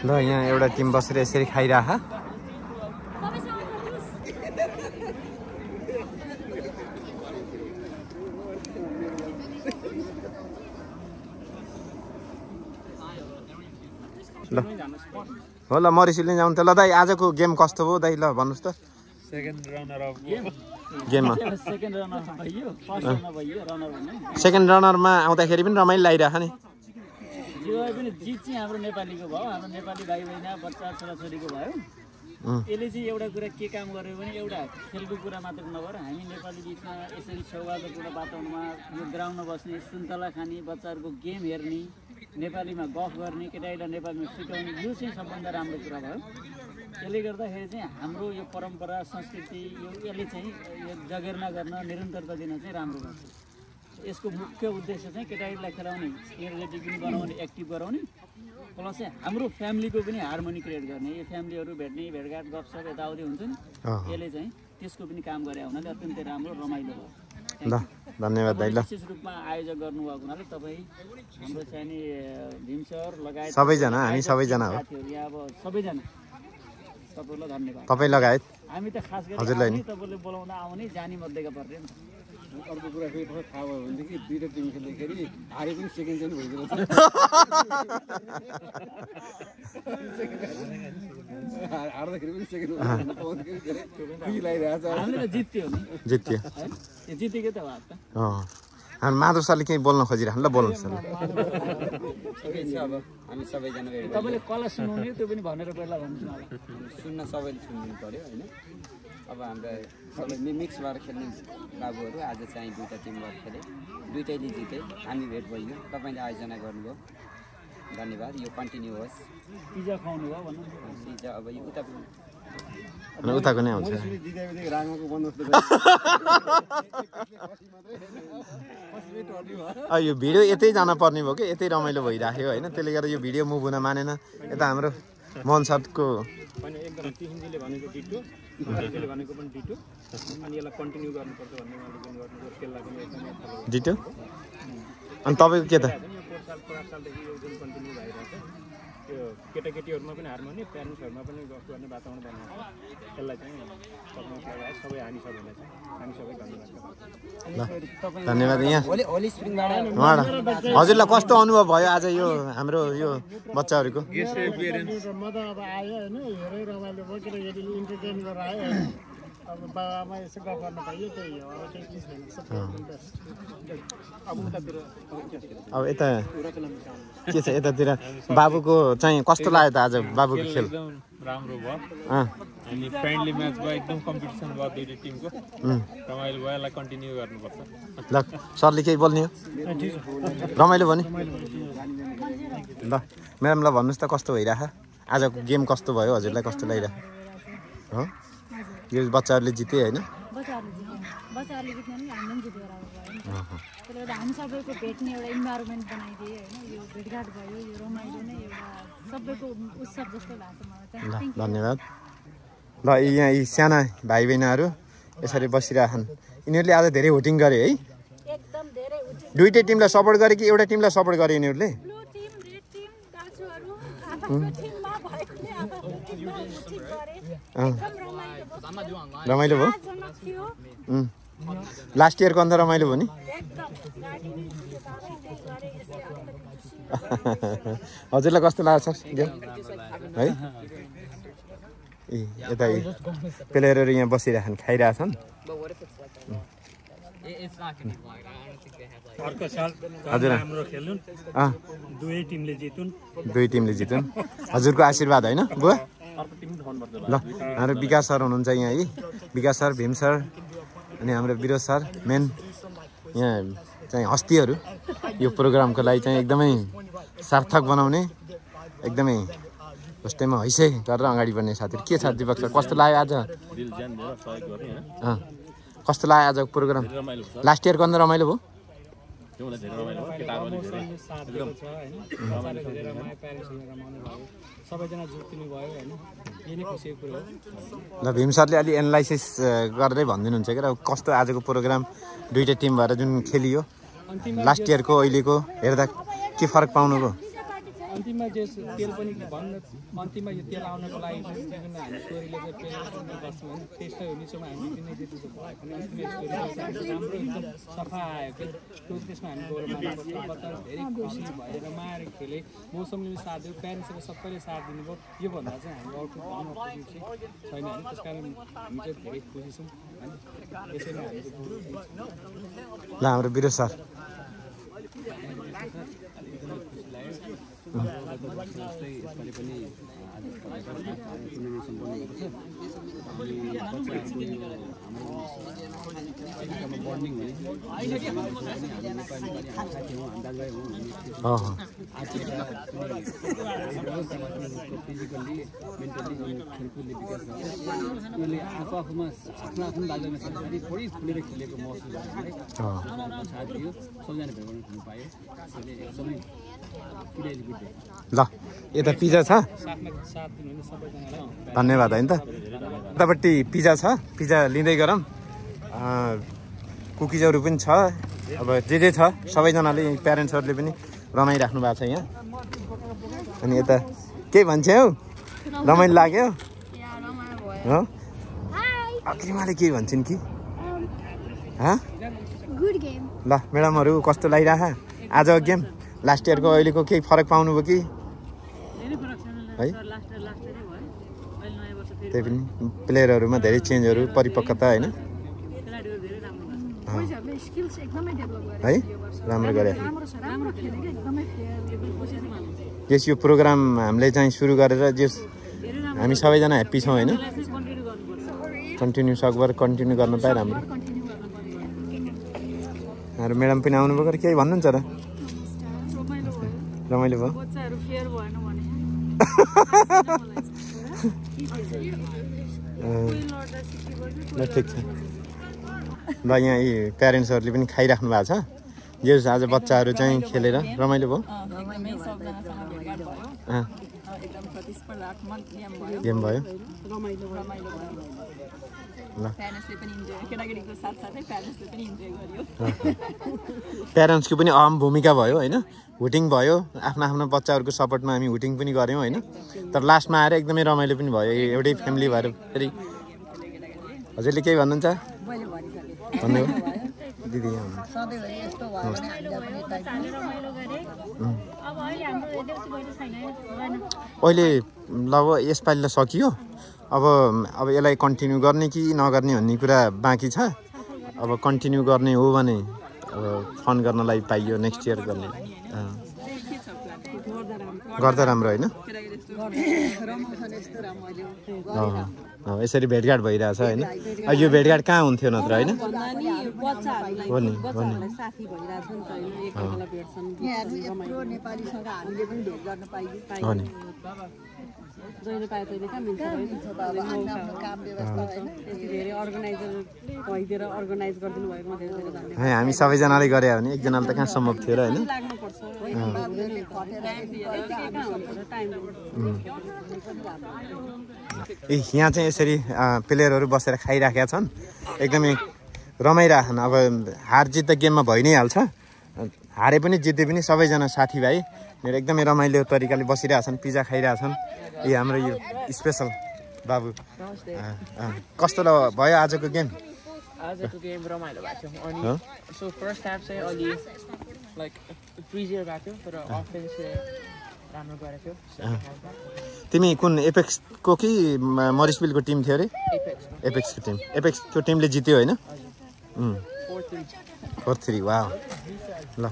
ल यहाँ एउटा टिम बसेर यसरी खाइराख ल हो ल मरिसिले जाउँ त ल दाइ आजको गेम कस्तो भयो दाइ ल भन्नुहोस् त सेकेन्ड रनर अफ गेममा सेकेन्ड रनर भयो फर्स्ट रनर भयो रनर भन्ने सेकेन्ड रनरमा आउँदाखेरि पनि रमाइलो लागिरहेको नि जो पनि जित चाहिँ हाम्रो नेपालीको भयो हाम्रो नेपाली भाइ बहिनी बच्चा छोराछोरीको भयो यसले चाहिँ एउटा कुरा के काम गर्यो भने एउटा खेलको कुरा मात्र नभएर हामी नेपाली बिचमा यसरी सौहार्दपूर्ण वातावरणमा यो ग्राउन्डमा बस्ने सुन्तला खाने बच्चाहरूको गेम हेर्ने नेपालीमा गफ गर्ने केटाकेटीलाई नेपालीमा सिकाउने यो चाहिँ सबभन्दा राम्रो कुरा भयो यसले गर्दाखेरि चाहिँ हाम्रो यो परम्परा संस्कृति यसले चाहिँ यो जगेर्ना गर्न निरन्तरता दिन चाहिँ राम्रो गर्छ यसको मुख्य उद्देश्य चाहिँ केटाकेटीलाई खेलाउने एनर्जेटिक पनि बनाउने एक्टिभ गराउने प्लस चाहिँ हाम्रो फ्यामिलीको पनि हार्मोनी क्रिएट गर्ने यो फ्यामिलीहरू भेट्ने भेटघाट गफसप यताउति हुन्छ नि यसले चाहिँ त्यसको पनि काम गरे हुनाले अत्यन्तै राम्रो रमाइलो भयो ल धन्यवाद दाइ ल विशेष रूपमा आयोजक गर्नुभएको हुनाले तपाईँ हाम्रो चाहिँ भीम सर लगायत सबैजना हामी सबैजना हो यहाँ अब सबैजना तपाईँलाई धन्यवाद तपाईँ लगायत हामी त खास गरी तपाईँले बोलाउन आउने जानी मध्येका पर्ने नि अर्को कुरा फेरि तपाईँ थाहा भयो भनेदेखि दुईवटा टिम खेल्दाखेरि हारे पनि सेकेन्ड चाहिँ भइदिएको छ हार्दाखेरि पनि सेकेन्ड हामीले जित्यो नि जित्यो जितेकै त भयो त हामी माधव सरले केही बोल्न खोजिरहनु ल बोल्नुहोस् न अब हामी सबैजना तपाईँले कसलाई सुनाउने त्यो पनि भनेर पहिला भन्नुहोस् न सुन्न सबैले सुनिदिनु पर्यो होइन अब हाम्रो सबै मिक्स भएर खेल्ने बाबुहरू आज चाहिँ दुईवटा टिम भएर खेले दुईटैले जिते हामी भेट भइयो तपाईँले आयोजना गर्नुभयो धन्यवाद यो कन्टिन्यू होस् पिज्जा खुवाउनु भयो भन्नु पिज्जा अब यो उताको नै आउँछ यो भिडियो यतै जान पर्ने भयो कि यतै रमाइलो भइराख्यो होइन त्यसले गर्दा यो भिडियो मुभ हुन मानेन यता हाम्रो मोहन सरको एकदम तिहिन्दीले भनेको डिटो त्यसले भनेको पनि डिटो अनि यसलाई कन्टिन्यू गर्नुपर्छ भन्ने उहाँले पनि गर्नु त्यसलाई पनि एकदमै डिटो अनि तपाईँको के त चार सालदेखि यो जुन कन्टिन्यू भइरहेको छ त्यो केटाकेटीहरूमा पनि हार्मोनी प्यारेन्ट्सहरूमा पनि गफ गर्ने वातावरण बनाएको छ त्यसलाई चाहिँ तपाईँ सबै हामी सबैलाई चाहिँ हामी सबै धन्यवाद धन्यवाद यहाँ होली स्प्रिङबाट हजुरलाई कस्तो अनुभव भयो आज यो हाम्रो यो बच्चाहरूको म त अब आयो होइन हेरै रमाइलो भयो केटाकेटी इन्टरटेन गरेर आयो अब बाबामा यसो गफ गर्न पाइयो त्यही हो अब केही छैन सबै अब यता के छ यतातिर बाबुको चाहिँ कस्तो लाग्यो त आज बाबुको खेल एकदम राम्रो भयो अनि फ्रेन्डली म्याच भयो एकदम कम्पिटिसन भयो दुईटै टिमको रमाइलो भयो यसलाई कन्टिन्यू गर्नुपर्छ ल सरले केही बोल्ने हो रमाइलो भयो नि ल म्याडम ल भन्नुहोस् त कस्तो भइरह आजको गेम कस्तो भयो हजुरलाई कस्तो लागिरह हो यो बच्चाहरूले जिते होइन बच्चाहरूले जित्ने पनि हामीले पनि जितेर आएको भयो त्यसले गर्दा हामी सबैको भेट्ने एउटा इन्भाइरोमेन्ट बनाइदिए होइन यो भेटघाट भयो यो रमाइलो नै एउटा सबैको उत्सव जस्तो लाग्छ मलाई चाहिँ धन्यवाद ल यहाँ यी साना भाइ बहिनीहरू यसरी बसिरहन् यिनीहरूले आज धेरै भोटिङ गरे है एकदम धेरै दुईटै टिमलाई सपोर्ट गरे कि एउटा टिमलाई सपोर्ट गरे यिनीहरूले ब्लू टिम रेड टिम दाजुहरू आफ्नो टिममा भएकोले अब ठीक गरे एकदम रमाइलो भयो थियो लास्ट इयरको अन्त रमाइलो भयो नि एकदम गाडी गरे यसले हजुरलाई कस्तो लाग्छ सर गेम है ए यता प्लेयरहरू यहाँ बसिरहेछन् खाइरहेछन् अर्को साल हजुर राम्रो खेल्नु दुई टिमले जितुन् हजुरको आशीर्वाद होइन बुवा ल हाम्रो विकास सर हुनुहुन्छ यहाँ है विकास सर भीम सर अनि हाम्रो विरोध सर मेन यहाँ चाहिँ हस्तीहरू यो प्रोग्रामको लागि चाहिँ एकदमै सार्थक बनाउने एकदमै फर्स्टमा हैसै गरेर अगाडि बढ्ने साथीहरू के छ दिपक सर कस्तो लाग्यो आज कस्तो लाग्यो आजको प्रोग्राम लास्ट इयरको अन्त रमाइलो भयो सबैजना जित्नु भयो होइन यही नै खुसीको कुरो हो ल भीम सरले अलि एनालाइसिस गर्दै भनिदिनुहुन्छ क्या कस्तो आजको प्रोग्राम दुईटै टिम भएर जुन खेलियो लास्ट इयरको अहिलेको हेर्दा के फरक पाउनुभयो? अन्तिममा जे तेल पनि भन्न अन्तिममा यो तेल आउनको लागि चाहिँ विभिन्न हामी स्टोरीले चाहिँ पेज गर्छौँ होइन त्यस्तै हो निचोमा हामी विभिन्न त्यति राम्रो एकदम सफा आयो कि त्यसमा हामी गएर मार्नुपर्छ बच्चाहरू धेरै खुसी भएर रमाएर खेले मौसमले साथ दियो प्यारेन्ट्सहरू सबैले साथ दिनुभयो योभन्दा चाहिँ हामी आउटपुट भन्नु खुसी चाहिँ छैन होइन त्यस कारण हामी चाहिँ धेरै खुसी छौँ होइन यसैले हामी ल हाम्रो बिरो सर जस्तै यसपालि पनि आज टुर्नामेन्ट सम्पन्न भएको छ अनि बच्चाहरूको यो हाम्रो बन्डिङ हुने हामी नेपाली हामी साथी हौँ हामी दाजुभाइ हौँ फिजिकल्ली मेन्टल्ली खेलकुदले विकास गर्छ यसले आफू आफूमा आफ्नो आफ्नो दाजुभाइमा साथी थोरै खुलेर खेलेको महसुस भयो हामीलाई साथ दियो सबजना भेट गर्न खेल्नु पायो त्यसले एकदमै ल यता पिज्जा छ धन्यवाद होइन त यतापट्टि पिज्जा छ पिज्जा लिँदै गरौँ कुकिजहरू पनि छ अब जे छ सबैजनाले प्यारेन्ट्सहरूले पनि रमाइराख्नु भएको छ यहाँ अनि यता के भन्छ हौ रमाइलो लाग्यो हो अग्रिमाले के भन्छन् कि ल म्याडमहरू कस्तो लागिरह आज गेम लास्ट इयरको अहिलेको केही फरक पाउनुभयो कि है त्यही पनि प्लेयरहरूमा धेरै चेन्जहरू परिपक्वता होइन है राम्रो गरे यस यो प्रोग्राम हामीले चाहिँ सुरु गरेर जस हामी सबैजना ह्याप्पी छौँ होइन कन्टिन्यू सकभर कन्टिन्यू गर्न पाए राम्रो हाम्रो म्याडम पनि आउनुभयो कि केही भन्नुहुन्छ र रमाइलो भयो ल ठिक छ ल यहाँ यी प्यारेन्ट्सहरूले पनि खाइराख्नु भएको छ जे आज बच्चाहरू चाहिँ खेलेर रमाइलो भयो गेम भयो ल प्यारेन्ट्सको पनि अहम भूमिका भयो होइन हुटिङ भयो आफ्नो आफ्नो बच्चाहरूको सपोर्टमा हामी हुटिङ पनि गऱ्यौँ होइन तर लास्टमा आएर एकदमै रमाइलो पनि भयो एउटै फ्यामिली भएर फेरि हजुरले केही भन्नुहुन्छ भन्नु दिदी अहिले ल अब यसपालि त सकियो अब यसलाई कन्टिन्यू गर्ने कि नगर्ने भन्ने कुरा बाँकी छ अब कन्टिन्यू गर्ने हो भने अब फन गर्नलाई पाइयो नेक्स्ट इयर गर्ने गर्दा राम्रो होइन यसरी भेटघाट भइरहेछ होइन यो भेटघाट कहाँ हुन्थ्यो नत्र होइन हो नि जहिले पाए तहिले कहाँ मिल्छ धेरै अर्गनाइजर भइदिएर अर्गनाइज गरिदिनु भएकोमा धेरै धेरै धन्यवाद हामी सबैजनाले गरे भने एकजनाले त कहाँ सम्भव थियो र होइन यहाँ चाहिँ यसरी प्लेयरहरू बसेर खाइराखेका छन् एकदमै रमाइराछन् अब हार जित त गेममा भइ नै हाल्छ हारे पनि जिते पनि सबैजना साथीभाइ मेरो एकदमै रमाइलो तरिकाले बसिरहेछन् पिज्जा खाइरहेछन् यो हाम्रो यो स्पेसल बाबु कस्तो भयो आजको गेम रमाइलो भएको थियो अनि सो फर्स्ट हाफ चाहिँ अलि लाइक प्रिजियर भएको थियो तर अफेन्स राम्रो गरेको थियो तिमी कुन एपेक्सको कि मरिसविलको टिम थियो अरे एपेक्सको टिमले जित्यो होइन 4-3 वाह ल